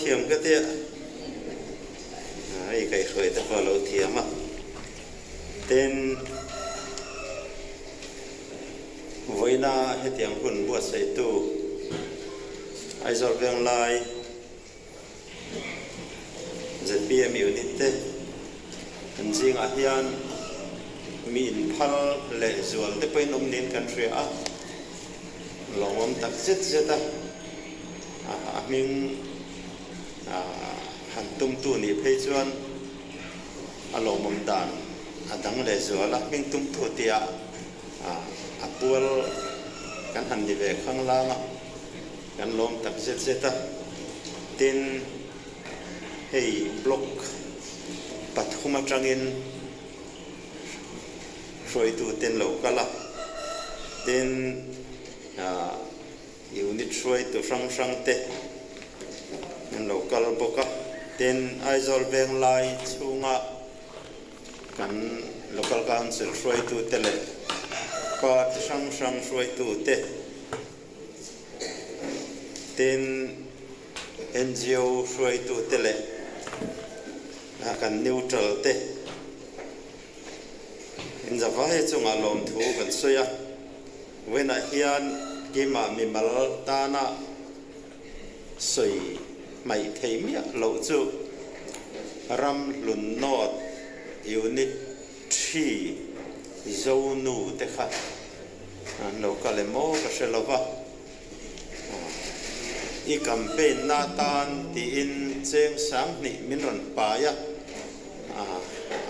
thiam ka tia. Hei kaihhruai te pawh a lo thiam a. Tin, vawiina hetiang hun buatsaihtu Aizawl Venglai zpm unit te an zingah hian mi inphal leh zual te pawhin awm niin kan hria a, lawmawm tak zet zet a, a hming han tumtu nih phei chuan a lawmawm dan a dang leh zual a, hming tumtu tih ah a pual kan han ni ve khanglang a. Kan lawm tak zet zet a, tin hei block pathum atangin hruaitute an lo kal a, tin unit hruaitu hrang hrang te an lo kal bawk a, tin Aizawl Venglai chhunga kan Local Council hruaitute leh party hrang hrang hruaitute. Tin, NGO hruaitute leh kan neutral te inzavai chungah lawmthu kan sawi a. Vawiinah hian keimah mimal tana sawi hmaih thei miah loh chu ram hlun nawt unit Thi Zonu te kha an lo kal em aw ka hre lo va, i campaign na atan tiin cheng sanghnih min rawn pai a,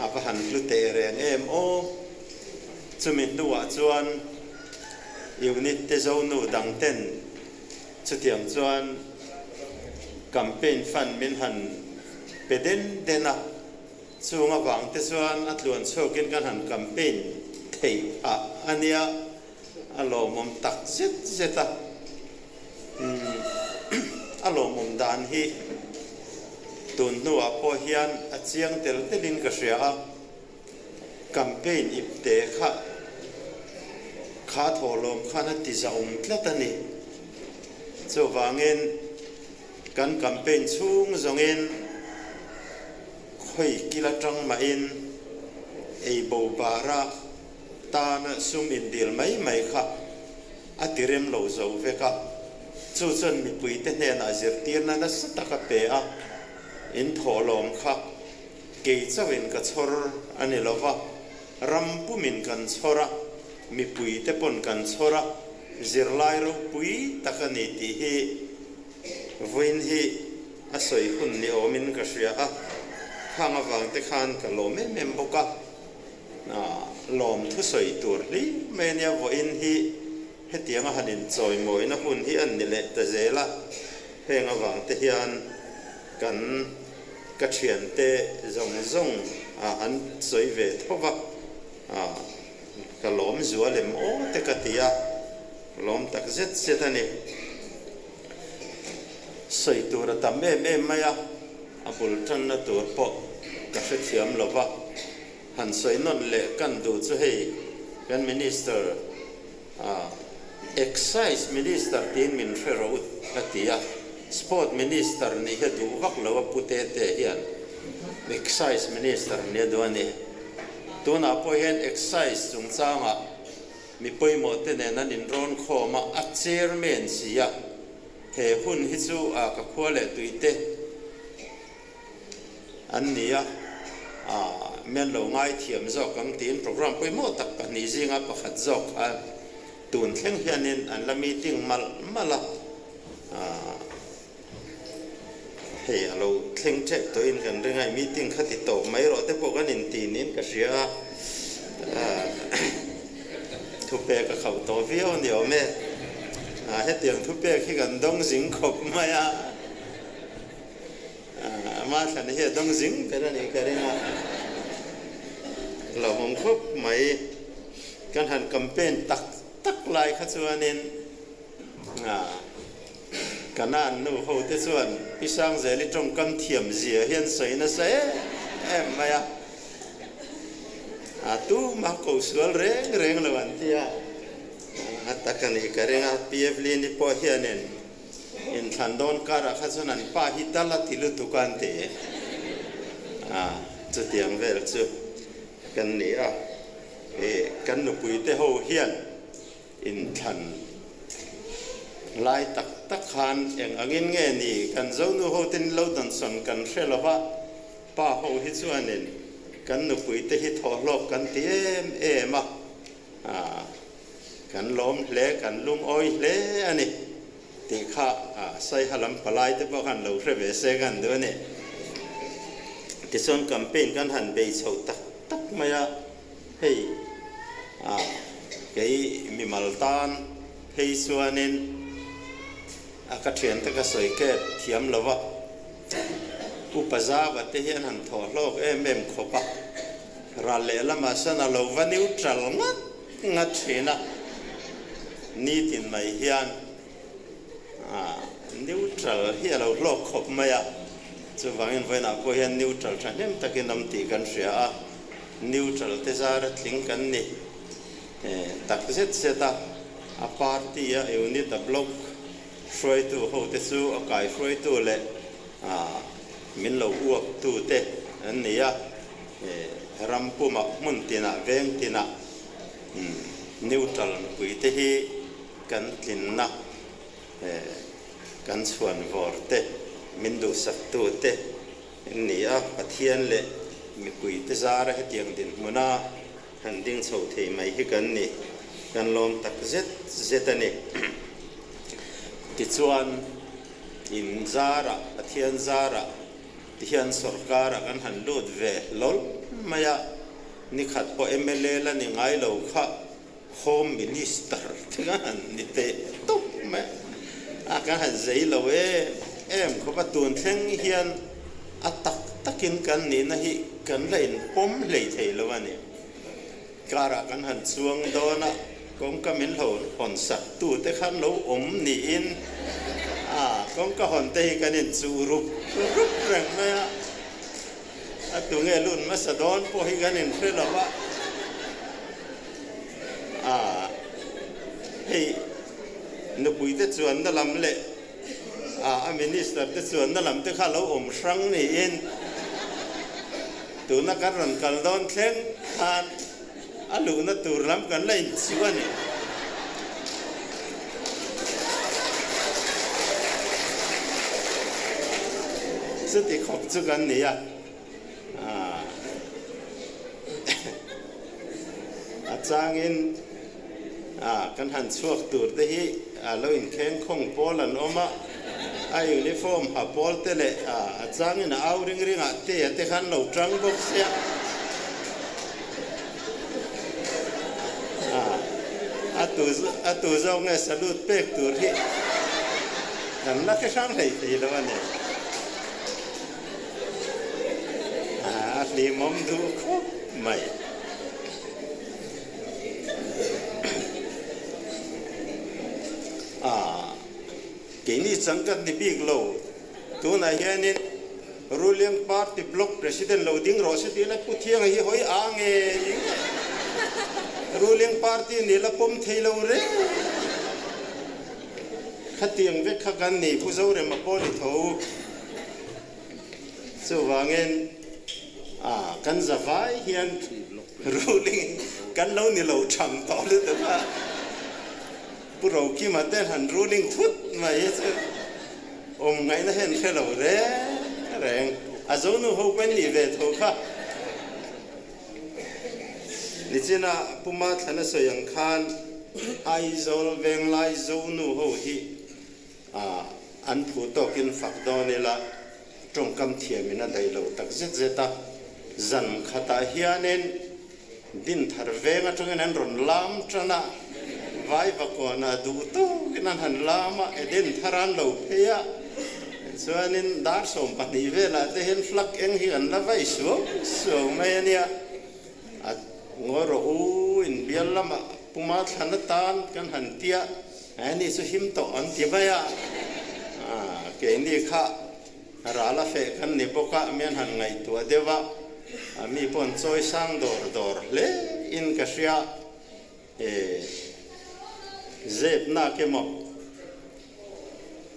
a va han hlu teh reng em aw. Chumi hnuah chuan unit te Zonu dang ten chutiang chuan campaign fund min han pe den den a. Chung avang te chuan a tluan chhuakin kan han campaign theih phah a nia, a lawmawm tak zet zet a. Umm a lawmawm dan hi tun hnuah pawh hian a chiang tel telin ka hria a, campaign ip te kha kha thawhlawm khan a ti zahawm tlat a ni. Chuvangin kan campaign chhung zawngin Khawi kil atang mahin ei bo bara tana sum indil mai mai kha a ti rem lo zo vek a, chu chuan mipuite hnenah zirtirna nasa tak a pe a, in thawhlawm kha kei chauhin ka chhawr a ni lo va, ram pumin kan chhawr a, mipuite pawn kan chhawr a, zirlai ropui tak a ni tih hi Vawiin hi a sawi hun ni awmin ka hria a, khang avang te khan ka lawm em em bawk a, lawm thusawi tur hlim mai ania vawiin hi hetianga han inchawimawina hun hi an ni leh ta zel a, heng avang te hian kan ka thiante zawng zawng an sawi ve tho va, ka lawm zual em aw te ka ti a, lawm tak zet zet a ni. Sawi tur a tam em em mai a, a bul tanna tur pawh ka hrethiam lo va, han sawi nawn leh kan duh chu hei kan Minister ah Excise Minister tiin min hre rawh u a ti a, Sport Minister nih hi a duh vak lo a pu te te hian Excise Minister nih a duh a ni. Tunah pawh hian Excise chungchangah Mi pawimawh te nen an inrawn khawm a, a chairman si a, he hun hi chu a ka khua leh tui te an ni a, a mian lo ngaithiam zawk ang tiin program pawimawh tak pahnih zinga pakhat zawk kha tun thleng hianin an la meeting malh malh a, a hei a lo thleng tep tawhin kan ring a, i meeting kha ti tawp mai rawh te pawh kan inti niin ka hria a, thupek a khauh tawh viau a ni awm e, hetiang thupek hi kan dawng zing khawp mai a, ama thlan hi a dawng zing ber a nih ka ring a, hlauhawm khawp mai, kan han campaign tak tak lai kha chuanin Kanaan nu ho te chuan Pi Sangzeli tawngkam thiam zia hian sawi nasa em em mai a, a tuma ko sual reng reng lo an ti a, a tak a nih ka ring a, Pi Evelyn-i pawh hianin Inthlan dawn karah kha chuan an pa hi dal a ti lutuk a an ti a, chutiang vel chu kan ni a. Ih, kan nupuite ho hian inthlan lai tak tak khan eng angin nge ni kan Zonu ho ten lo dawnsawn kan hre lo va, pa ho hi chuanin kan nupuite hi thawhhlawk kan ti em em a, ah, kan lawm hle, kan lungawi hle a ni tih kha Saiha lam palai te pawh khan lo hre ve se kan duh a ni. Tichuan campaign kan han bei chho tak tak mai a, hei kei mimal tan phei chuanin a ka thiante ka sawi kep thiam lo va, Upa Zava te hian han thawhhlawk em em khawp a, ral lehlamah sawn a lo va neutral ngat ngat thin a, nitin mai hian neutral hi a lo hlawk khawp mai a, chuvangin vawiinah pawh hian neutral thahnem takin awm tih kan hria a, neutral te zara tling kan ni tak zet zet a, a party a unit a block hruaitu hote chu a kaihruaitu leh min lo uaptu te an ni a. Ram pumah hmun tinah veng tinah neutral mipui te hi kan tlinna kan chhuan vawr te min duhsak tu te an ni a, Pathian leh mipui te zara hetiang dinhmuna han ding chho thei mai hi kan ni, kan lawm tak zet zet a ni. Tichuan in zarah Pathian zarah Tihian sorkar ah kan han lut ve hlawl mai a, nikhat pawh mla la ni ngai lo kha Home Minister te kan han ni teh tawp mai a, kan han zei lo em em khawp a, tun thleng hian a tak takin kan nihna hi kan la inpawm hlei thei lo a ni. Car ah kan han chuang dawn a, kawngka min lo hawn sak tu te khan lo awm niin a, kawngka hawn te hi kan inchuh rup rup reng mai a, a tunge lut hmasa dawn pawh hi kan inhre lo a, a hei nupui te chuanna lam leh a minister te chuanna lam te kha lo awm hrang niin tuna kan rawn kal dawn thleng khan a luhna tur lam kan la inchuh a ni. Chuti khawp chu kan ni a, a changin kan han chhuak tur te hi a lo inkheng khawng pawl an awm a, a uniform ha pawl te leh a changin a au ring ringah te a te khan lo tang bawk sia. A tu a tu zawk nge salute pek tur hi kan la hre hrang hlei thei lo a ni. A hlimawm duh khawp mai. A, keini chang ka ni bik lo. Tunah hianin Ruling Party Block President lo ding rawh se tih la Pu Thianga hi hawi a nge ing Ruling Party nih la pawm thei lo reng. Khatiang vek kha kan ni Pu Zorema pawh ni tho. Chuvangin a kan zavai hian ruling kan lo ni lo tham tawh lutuk a, Pu Rokima te han ruling thut mai hi chu awm ngaihna hian hre lo reng reng. A zonu ho pawh in nih ve tho kha. Nichina Pu Mathlana sawi ang khan Aizawl Venglai zonu ho hi A, an phu tawkin fak dawn ila, tawngkam thiamin a daih lo tak zet zet a. Zan khatah hianin Dinthar veng atangin an rawn lam tan a, Vaivakawnah duh tawkin an han lam a, Eden thar an lo phei a, chuanin dar 12 velah te hian flag eng hi an la vai suau suau mai a nia. A ngawi rawh u, inbial lamah Puma thlan atan kan han tia. Ani chu him tawh an ti mai a, keini kha ral a feh kan ni bawk a, mian han ngaihtuah deuh a, mi pawh an chawi sang dawr dawr hle in ka hria, e zep nak emaw.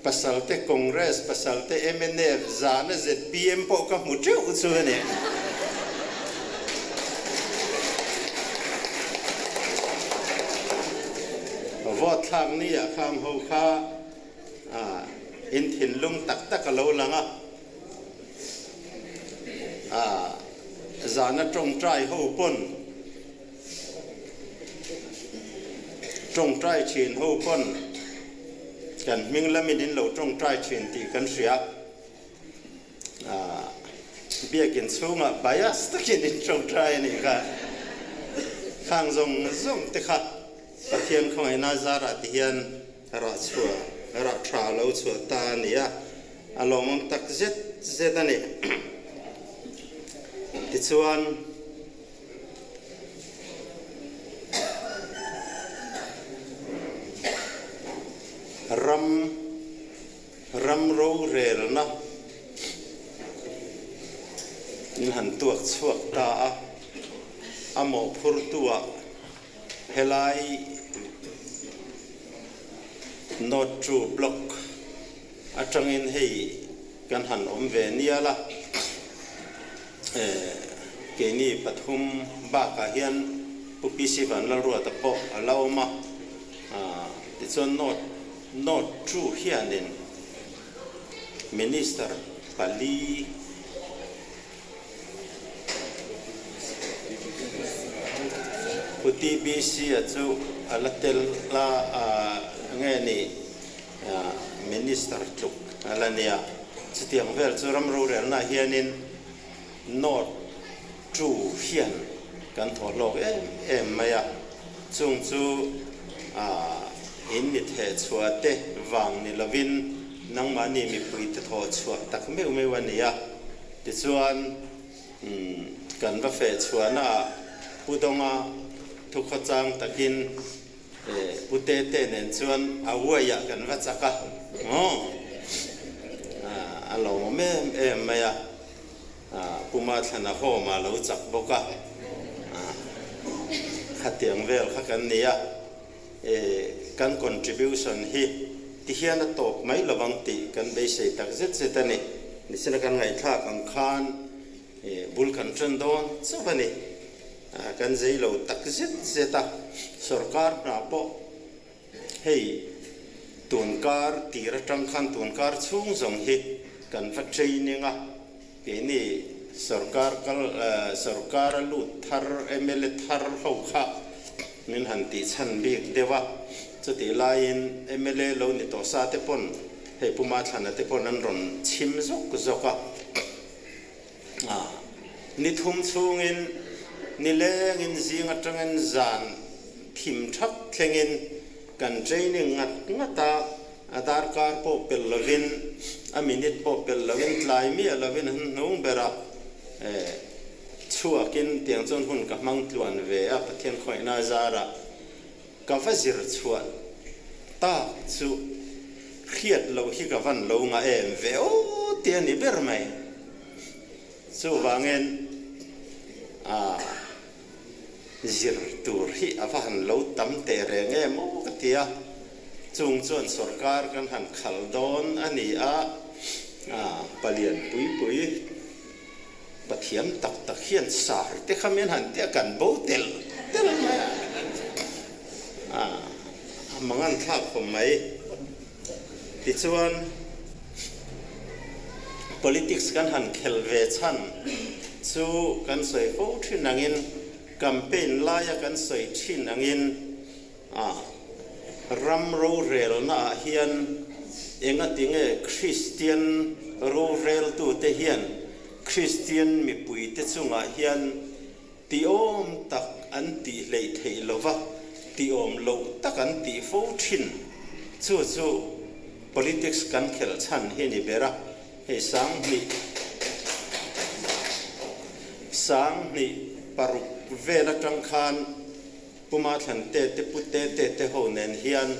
Pasalte Congress, pasalte mnf, zana zpm pawh ka hmu teuh chu a ni. Vote thlak ni ah khang ho kha in thinlung tak tak a lo lang a, zana tawngtai ho pawn Tawngtai thin ho pawn kan hming lamin in lo tawngtai thin tih kan hria. Biakin chhungah bias takin in tawngtai a nih kha. Khang zawng zawng te kha Pathian khawngaihna zarah ti hian rah chhuah, rah tha lo chhuah ta a ni a, a lawmawm tak zet zet a ni. Tichuan. Ram ram rorelna in han tuak chhuak ta a, a mawhphurtuah helai North True Block atangin hei kan han awm ve nial a. Keini pathum bakah hian Pu PC Vanlalruata pawh a la awm a, tichuan North North True hianin Minister pali Pu TBC-a chu a la tel a, nge ni Minister tluk a la nia. Chutiang vel chu ram rorelnaah hianin North True hian kan thawh hlawk em em mai a, chung chu in mi theh chhuah te vang ni lovin nangmahni mipui te thawh chhuah tak meuh meuh a ni a. Tichuan kan va feh chhuahnaah Pu Dawnga thukhawchang takin Pu Tete nen chuan a uaiah kan va chak a, maw? A lawmawm em em mai a, Pu Mathlana home a lo chak bawk a, khatiang vel kha kan ni a, kan contribution hi tihian a tawp mai lovang tih kan beisei tak zet zet a ni. Nichina kan ngaihthlak ang khan Bul kan ṭan dawn chauh a ni. Kan zei lo tak zet zet a, sorkar hna pawh hei tunkar tir aṭang khan tunkar chhung zawng hi kan va training a, keini sorkar kal sorkar a lut thar mla thar ho kha min han tih chhan bik deuh a, chutih laiin mla lo ni tawh sa te pawn hei Pu Mathlana te pawn an rawn chhim zawk zawk a. Ni thum chhungin ni lengin zing atangin zan thim thak thlengin kan training ngat ngat a, a darkar pawh pel lovin, a minute pawh pel lovin, tlai miah lovin an hnung berah chhuakin tiang chuan hun ka hmang tluan ve a, Pathian khawngaihna zarah ka va zir chhuah tak chu hriat loh hi ka van lo ngah em ve aw tih a ni ber mai. Chuvangin a zir tur hi a va han lo tam teh reng em aw ka ti a, chung chuan sorkar kan han khal dawn a ni a, palian pui pui Pathian tak tak hian sar te kha min han tia kan bo tel tel mai a, a mangan thlak khawp mai. Tichuan politics kan han khel ve chhan chu kan sawi fo thin angin campaign laia kan sawi thin angin a ram rorelna ah hian engatinge Kristian roreltute hian Kristian mipuite chungah hian tiawm tak an tih hleih theih lova tiawm loh tak an tih fo thin. Chu chu politics kan khelh chhan hi ni ber a, hei 2000 2006 vel atang khan Puma thlan te te pu te te te ho nen hian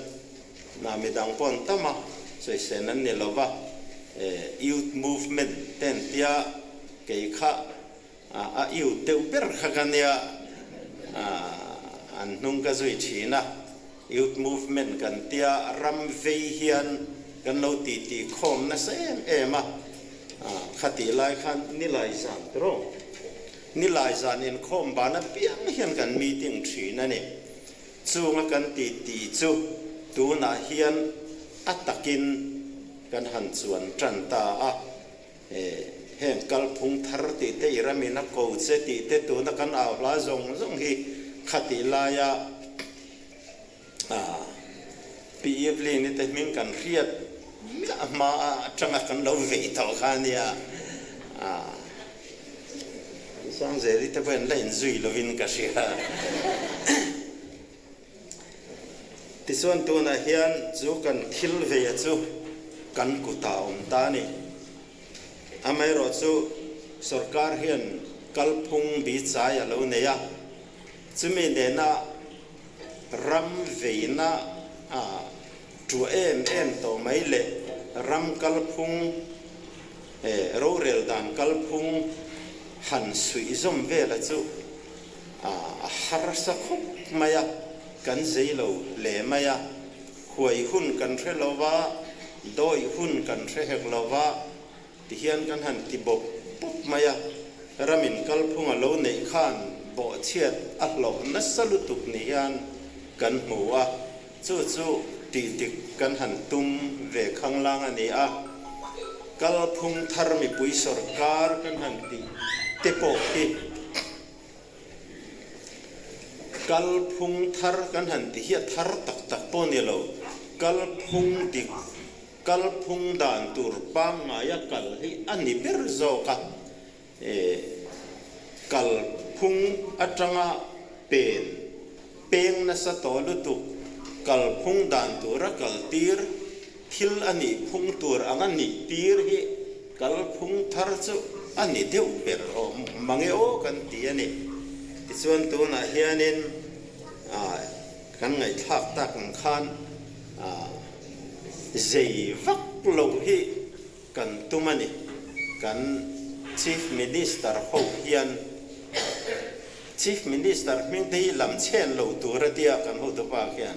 na midang pawh an tam a, sawisên an ni lo va, youth movement te an tia kei kha a youth deuh ber kha ka nia, an hnung ka zui thin a, youth movement kan tia ram vei hian. kan lo titi khawm nasa em em a, khatih lai khan Nilai zan tiraw? Nilai zan inkhawm ban apiang hian kan meeting thin a ni. Chunga kan titi chu tunah hian a takin kan han chuan tan ta a. Heng kalphung thar tih te i ramin a ko che tih te tuna kan au hla zawng zawng hi khatih laia Pi Evelyn-i te hming kan hriat miah hma atanga kan lo vei tawh kha a nia. Sangzeli te pawhin la inzui lovin ka hria. Tichuan tunah hian chu kan thil veia chu kan kutah a awm ta a ni. Amaherawhchu sorkar hian kalphung bichai a lo nei a, chumi nena ram veina a tuah em em tawh mai leh ram kalphung rorel dan kalphung han suih zawm vela chu A harsa khawp mai a, kan zei lo hle mai a, huai hun kan hre lo va, dawih hun kan hre hek lo va, tihian kan han ti bawp bawp mai a, ramin kalphung a lo neih khan bawhchhiat a hlawh nasa lutuk ni hian kan hmu a, chu chu tih dik kan han tum ve khanglang a ni a, kalphung thar mipui sawrkar kan han tih te pawh khi. Kalphung thar kan han ti hi a thar tak tak pawh ni lo, kalphung dik, kalphung dan tur pangngaia kal hi a ni ber zawk a. Kalphung atanga pen peng nasa tawh lutuk, kalphung dan tura kal tir thil a nih phung tur anga nih tir hi Kalphung thar chu a ni deuh ber aw mange aw kan ti a ni. Tichuan tunah hianin kan ngaihthlak tak ang khan zei vak loh hi kan tum a ni. Kan Chief Minister ho hian Chief Minister hming te hi lam chhen lo tur a tia kan hotupa khian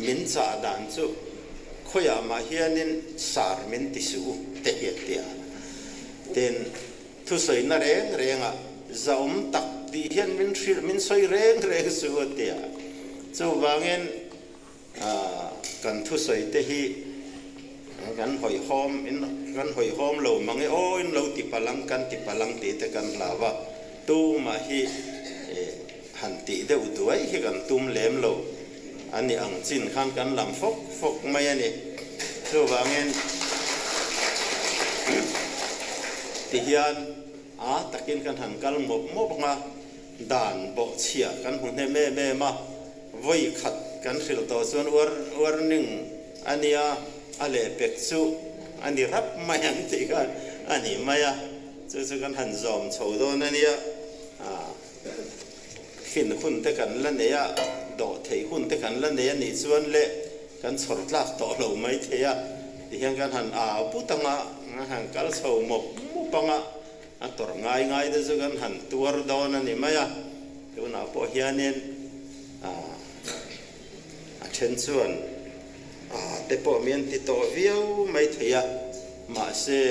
min chah dan chu khawiah mah hianin sar min ti suh u te hi a ti a. Tin, thusawina reng rengah zahawm tak tih hian min hrilh min sawi reng reng suh u a ti a. Chuvangin Kan thusawi te hi kan hawihhawm in kan hawihhawm lo mang e aw in lo ti palang kan ti palang tih te kan hlau a, tumah hi han tih deuh duai hi kan tum lem lo a ni ang chin khan kan lam fawk fawk mai a ni. Chuvangin tihian a takin kan han kal mawp mawp ang a, dan bawhchhia kan hmu hnem em em a. Vawi khat kan hrilh tawh chuan warning a nia, a lehpek chu a ni rap mai ang tih kha a ni mai a, chu chu kan han zawm chho dawn a nia. Fin hun te kan la nei a, dawh theih hun te kan la nei a nih chuan le kan chhawr tlak tawh lo mai thei a, tihian kan han au put ang a, kan han kal chho mawp mawp ang a, a tawrh ngai ngai te chu kan han tuar dawn a ni mai a. Tunah pawh hianin a then chuan a te pawh mi an ti tawh viau mai thei a, mahse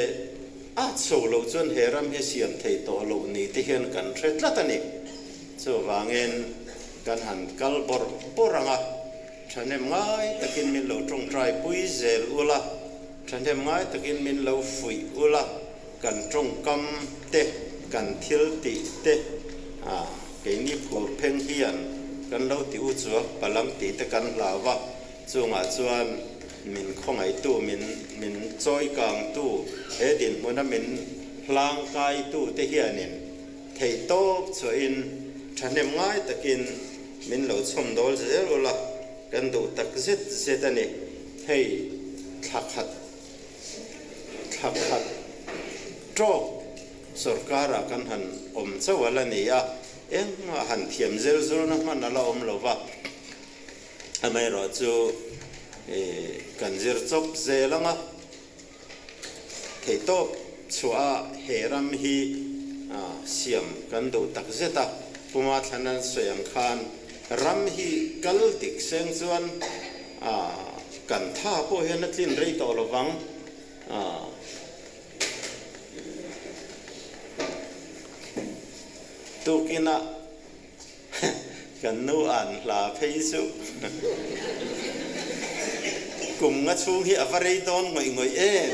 a chho lo chuan he ram hi siam thei tawh loh ni te hian kan hre tlat a ni. Chuvangin kan han kal bawrh bawrh ang a, thahnem ngai takin min lo tawngtai pui zel ula, thahnem ngai takin min lo fuih ula, Kan tawngkam te, kan thil tih te, ah, keini phur pheng hian kan lo ti u chuak palang tih te kan hlau a, chungah chuan min khawngaihtu, min min chawikangtu, he dinhmuna min hlangkaitu te hianin theihtawp chhuahin thahnem ngai takin min lo chhawmdawl zel ula kan duh tak zet zet a ni. Hei thla khat. Thla khat tawk sorkarah kan han awm chauh a la ni a, engmah han thiam zel zulna hman a la awm lo va, amaherawhchu kan zir chawp zel ang a, theihtawp chhuah a he ram hi siam kan duh tak zet a, Puma thlan an sawi ang khan ram hi kal dik seng chuan. Kan tha pawh hian a tlin rei tawh lo vang. Tukinah kan nu an hla phei chu kum nga chhung hi a va rei dawn ngawih ngawih em.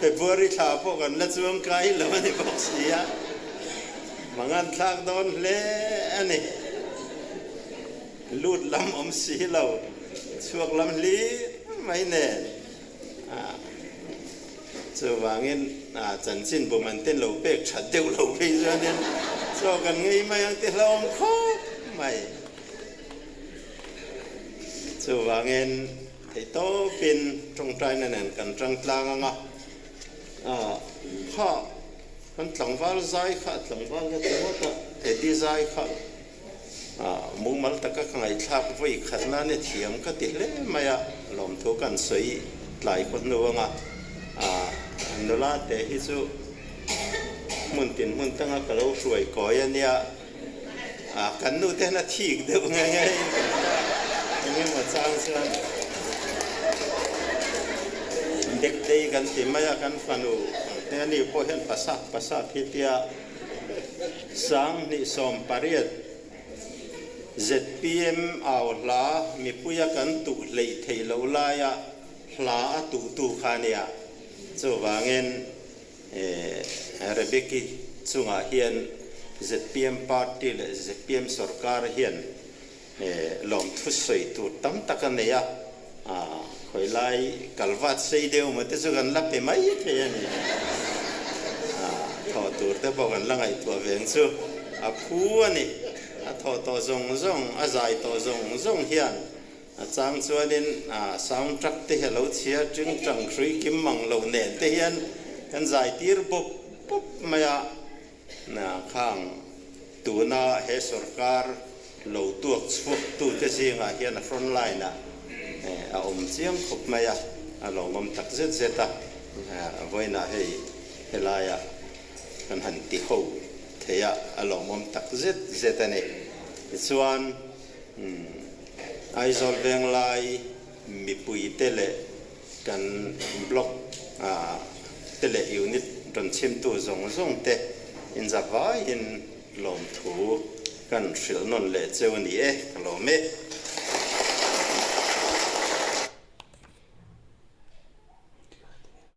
February thla pawh kan la chuang kai lo a ni bawk si a, mangan thlak dawn hle a ni. Lut lam awm si lo, chhuak lam hlir mai nen. Chuvangin chanchin bu man ten lo pek that deuh lo phei chuanin chaw kan ngei mai ang ti hlauhawm khawp mai. Chuvangin theihtawpin tawngtaina nen kan tang tlang ang a, kha kan tlangval zai kha tlangval ka ti ngawt a, Eddie zai kha Mumal taka ka ngaihthlak vawi khatna ni thiam ka ti hle mai a, lawmthu kan sawi tlai khaw hnu anga nula te hi chu hmun tin hmun tanga ka lo hruai kawi a nia, kan nu te hian a thik deuh nge nge in ka hria a, engemaw chang chuan Bektei kan ti mai a, kan fanu te ani pawh hian pasap pasap hi tia. 2018 zpm au hla mipuia kan tuh hleih theih loh laia hla a tuhtu kha a nia. Chuvangin Rebecca chungah hian zpm party leh zpm sorkar hian lawmthu sawi tur tam tak a nei a, khawilai kalvat sei deuh maw te chu kan la pe mai thei a ni. Thawh tur te pawh kan la ngaihtuah veng chu a phu a ni. A thawh tawh zawng zawng, a zai tawh zawng zawng hian a chang chuanin sound track te hi a lo chhia ting tang hrui kim mang lo nen te hian kan zai tir bawp bawp mai a. Khang tuna he sorkar lo tuak chhuaktute zingah hian a front line ah a awm chiang khawp mai a, a lawmawm tak zet zet a, vawiinah hei helaiah kan han ti ho thei a, a lawmawm tak zet zet a ni. Tichuan Aizawl Venglai mipuite leh Kan block te leh unit rawn chhimtu zawng zawng te inzavaiin lawmthu kan hrilh nawn leh cheu a ni e, ka lawm e.